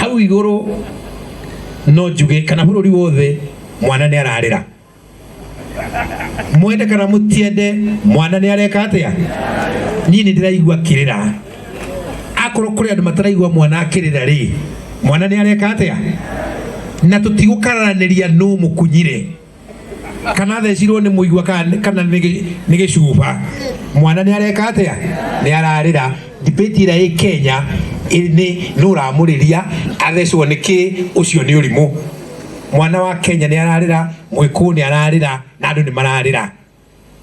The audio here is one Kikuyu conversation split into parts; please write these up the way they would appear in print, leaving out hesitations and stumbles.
Hau igũrũ no njuge kana bũrũri wothe mwana nĩ ararĩra, mwende kana mũtiende, mwana nĩ areka atĩa? Niĩ nĩ ndĩraigua akĩrĩra. Akorwo kũrĩ andũ mataraigua mwana akĩrĩra rĩ, mwana nĩ areka atĩa? Na tũtigũkararanĩria nũ mũkunyire kana thecirwo nĩ mũigua kana nĩ gĩcuba. Mwana nĩ areka atĩa? Nĩ ararĩra. Debate ĩrĩa ĩ Kenya nĩ nũ ũramũrĩria, athecwo nĩ kĩ? Ũcio nĩ ũrimũ. Mwana wa Kenya nĩ ararĩra, mwĩkũyũ nĩ ararĩra, na andũ nĩ mararĩra.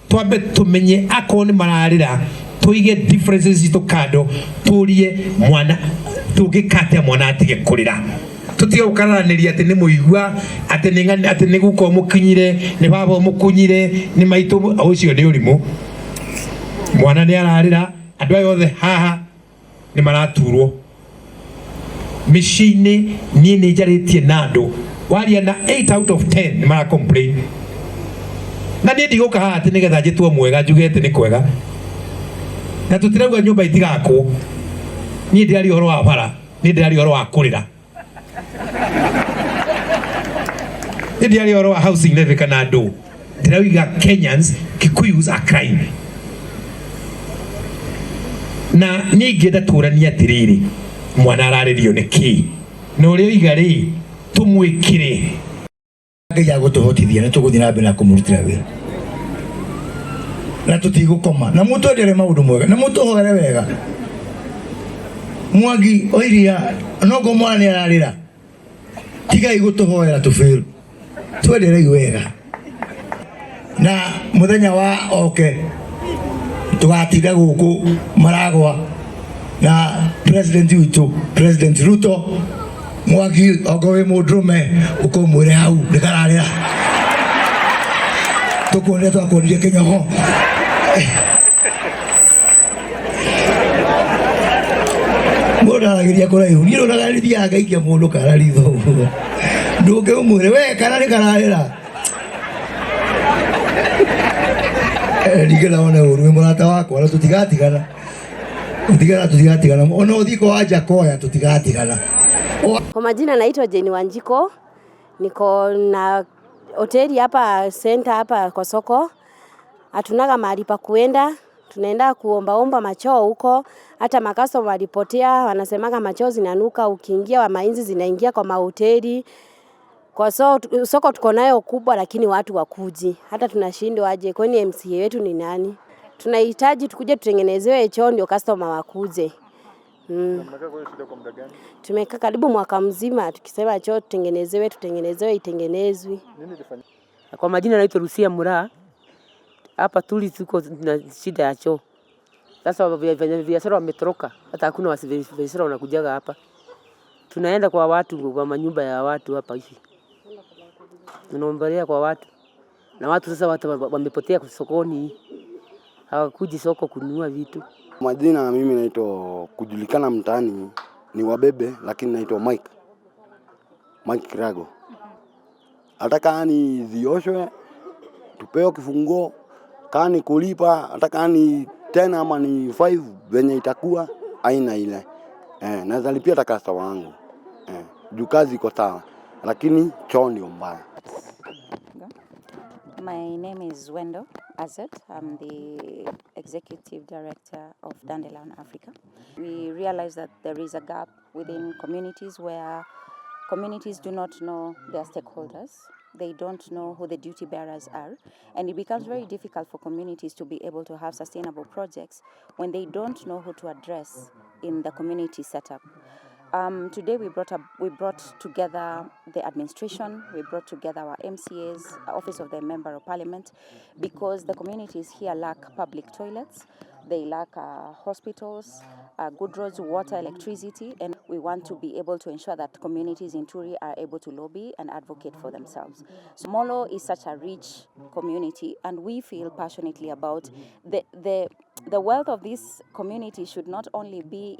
Twambe tũmenye akorwo nĩ mararĩra, tũige differences citũ kando, tũrie mwana tũngĩka atĩa mwana atige kũrĩra. Tũtige gũkararanĩria atĩ nĩ mũigua, atĩ nĩ ng'ani, atĩ nĩ guka ũmũkinyire, nĩ baba ũmũkunyire, nĩ maitũ ũcio nĩ ũrimũ. Mwana nĩ ararĩra, andũ aya othe haha nĩ maraturwo mĩciĩ-inĩ. Niĩ nĩ njarĩtie na andũ, waria na 8 out of 10 nĩ mara complain. Na niĩ ndigũka haha atĩ nĩgetha njĩtwo mwega, njuge atĩ nĩ kwega, na tũtirauga nyũmba itigakwo. Niĩ ndĩraria ũhoro wa bara, niĩ ndĩraria ũhoro wa kũrĩra, niĩ ndĩraria ũhoro wa housing levy kana andũ. Ndĩrauga Kenyans, Kikuyus are crying. Na niĩ ingĩenda tũranie atĩrĩrĩ, mwana ararĩrio nĩ kĩ? Na ũrĩa oiga rĩ, tũmwĩkĩre. Ngai agũtũhotithia nĩ tũgũthiĩ na mbere na kũmũrutĩra wĩra, na tũtigũkoma, na mũtwendere maũndũ mwega na mũtũhoere wega. Mwangi oiria nongo mwana nĩ ararĩra, tigai gũtũhoera tũbĩrũ, twenderei wega, na mũthenya wa oke tũgatinda gũkũ maragwa na president witũ, President Ruto. Mwangi, ongo wĩ mũndũrũme, ũkũmwĩre hau ndĩkararĩra, tũkuonire, twakuonire kĩnyogo. Mũndũ ndaragĩria kũraihu, niĩ ndonaga nĩthiaga ngaikia mũndũ kara ritho ũguo, ndũngĩ ũmwĩre we kana nĩ kararĩra. Ningĩ naone ũru wĩ mũrata wakwa, na tũtigatigana, tũtigana, tũtigatigana, ona ũthiĩ kwa Wajakoya tũtigatigana. Kwa majina naitwa Jane Wanjiko, niko na hoteli hapa center, hapa kwa soko. Hatunaga mahali pa kuenda, tunaenda kuombaomba machoo huko. Hata makastoma walipotea, wanasemaga machoo zinanuka, ukiingia wa mainzi zinaingia kwa mahoteli. Kwa soko tuko nayo kubwa, lakini watu wakuji. Hata tunashindwa aje, kwani MCA wetu ni nani? Tunahitaji tukuje tutengenezewe choo ndio customer wakuje. Tumekaa karibu mwaka mzima tukisema choo tutengenezewe, tutengenezewe, itengenezwi. Kwa majina naitwa Lucia Mura. Hapa tuli tuko na shida ya choo. Sasa biashara wametoroka, hata hakuna biashara wanakujaga hapa. Tunaenda kwa watu, kwa manyumba ya watu hapa hivi. Tunaombalea kwa watu. Na watu sasa watu wamepotea sokoni. Hawakuji soko kununua vitu. Majina mimi naitwa, kujulikana mtaani ni Wabebe, lakini naitwa Mike. Mike Kirago. Hata kama ni zioshwe, tupewe kifunguo, kama ni kulipa, hata kama ni 10 ama ni 5 venye itakuwa aina ile. Naweza lipia hata customer wangu. Juu kazi iko sawa, lakini choo ndio mbaya. My name is Wendo Azet. I'm the Executive Director of Dandelion Africa. We realize that there is a gap within communities where communities do not know their stakeholders. They don't know who the duty bearers are. And it becomes very difficult for communities to be able to have sustainable projects when they don't know who to address in the community setup. Today we brought together the administration, we brought together our MCAs, Office of the Member of Parliament, because the communities here lack public toilets, they lack hospitals, good roads, water, electricity, and we want to be able to ensure that communities in Turi are able to lobby and advocate for themselves. So Molo is such a rich community, and we feel passionately about the wealth of this community should not only be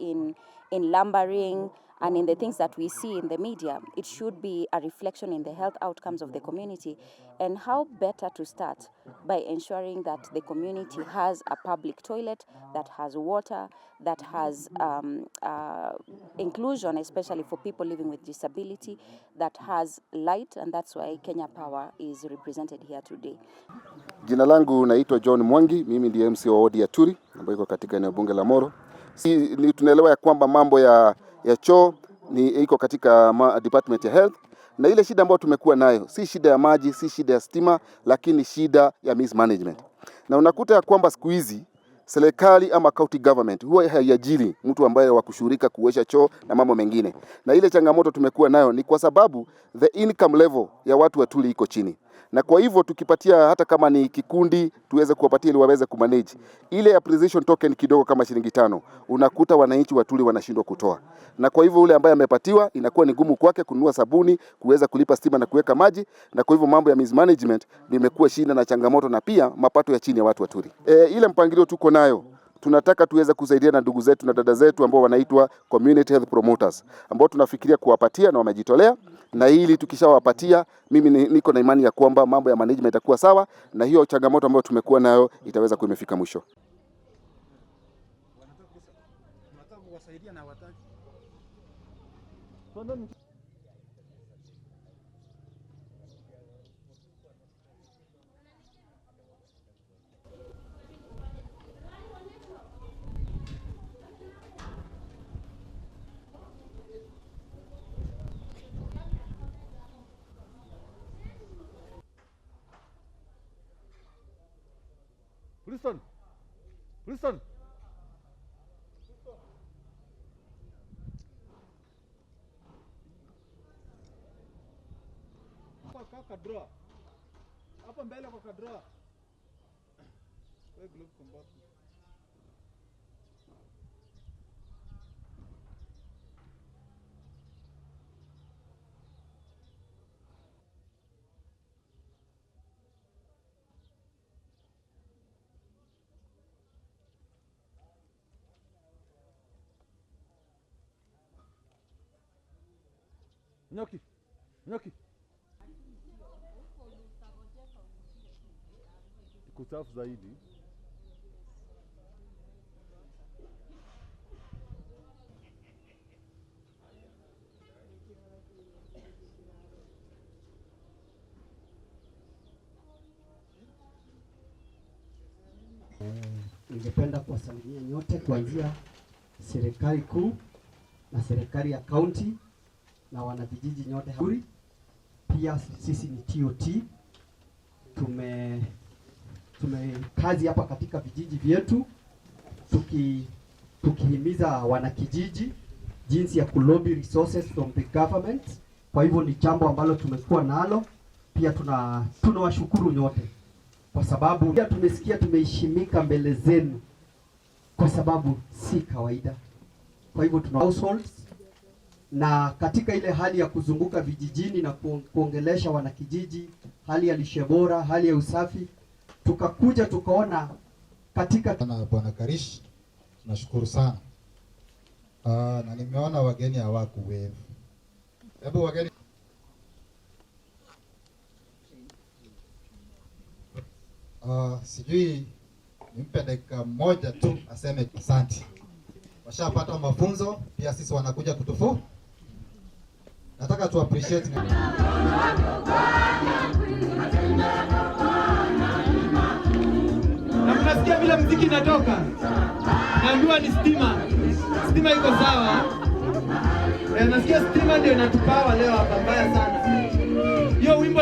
in lumbering and in the things that we see in the media. It should be a reflection in the health outcomes of the community. And how better to start by ensuring that the community has a public toilet, that has water, that has inclusion, especially for people living with disability, that has light, and that's why Kenya Power is represented here today. Jina langu naitwa John Mwangi, mimi ndiye MC wa wodi ya Turi ambayo iko katika eneo bunge la Moro. Tunaelewa ya kwamba mambo ya choo ni iko katika department ya health, na ile shida ambayo tumekuwa nayo si shida ya maji, si shida ya stima, lakini shida ya mismanagement. Na unakuta ya kwamba siku hizi serikali ama county government huwa haiajiri mtu ambaye wa kushughulika kuosha choo na mambo mengine, na ile changamoto tumekuwa nayo ni kwa sababu the income level ya watu wa Tuli iko chini, na kwa hivyo tukipatia hata kama ni kikundi tuweze kuwapatia ili waweze kumanage ile appreciation token kidogo kama shilingi 5, unakuta wananchi wa Tuli wanashindwa kutoa, na kwa hivyo ule ambaye amepatiwa inakuwa ni ngumu kwake kununua sabuni, kuweza kulipa stima na kuweka maji, na kwa hivyo mambo ya mismanagement limekuwa shida na changamoto, na pia mapato ya chini ya watu wa Tuli. Ile mpangilio tuko nayo, tunataka tuweze kusaidia na ndugu zetu na dada zetu ambao wanaitwa community health promoters, ambao tunafikiria kuwapatia na wamejitolea, na ili tukishawapatia, mimi niko na imani ya kwamba mambo ya management itakuwa sawa, na hiyo changamoto ambayo tumekuwa nayo itaweza kuimefika mwisho. Wilson. Wilson. Kwa kadroa. Hapo mbele kwa kadroa. Wewe globe combat. Nyoki. Nyoki. Kusafu zaidi. Ningependa kuwasalimia nyote kuanzia serikali kuu na serikali ya kaunti na wanavijiji nyote huri. Pia sisi ni TOT, tume kazi hapa katika vijiji vyetu tukihimiza wanakijiji jinsi ya kulobby resources from the government. Kwa hivyo ni jambo ambalo tumekuwa nalo. Pia tunawashukuru nyote kwa sababu pia tumesikia tumeheshimika mbele zenu, kwa sababu si kawaida. Kwa hivyo tuna households, na katika ile hali ya kuzunguka vijijini na kuongelesha wanakijiji hali ya lishe bora, hali ya usafi, tukakuja tukaona katika na Bwana Karish, nashukuru sana. Na nimeona wageni hawakuwave. Hebu wageni sijui nimpe dakika moja tu aseme asante. Washapata mafunzo, pia sisi wanakuja kutufu. Nataka tu appreciate. Na mnasikia vile muziki inatoka? Naambiwa ni stima. Stima iko sawa. Nasikia stima ndio inatupawa leo hapa mbaya sana.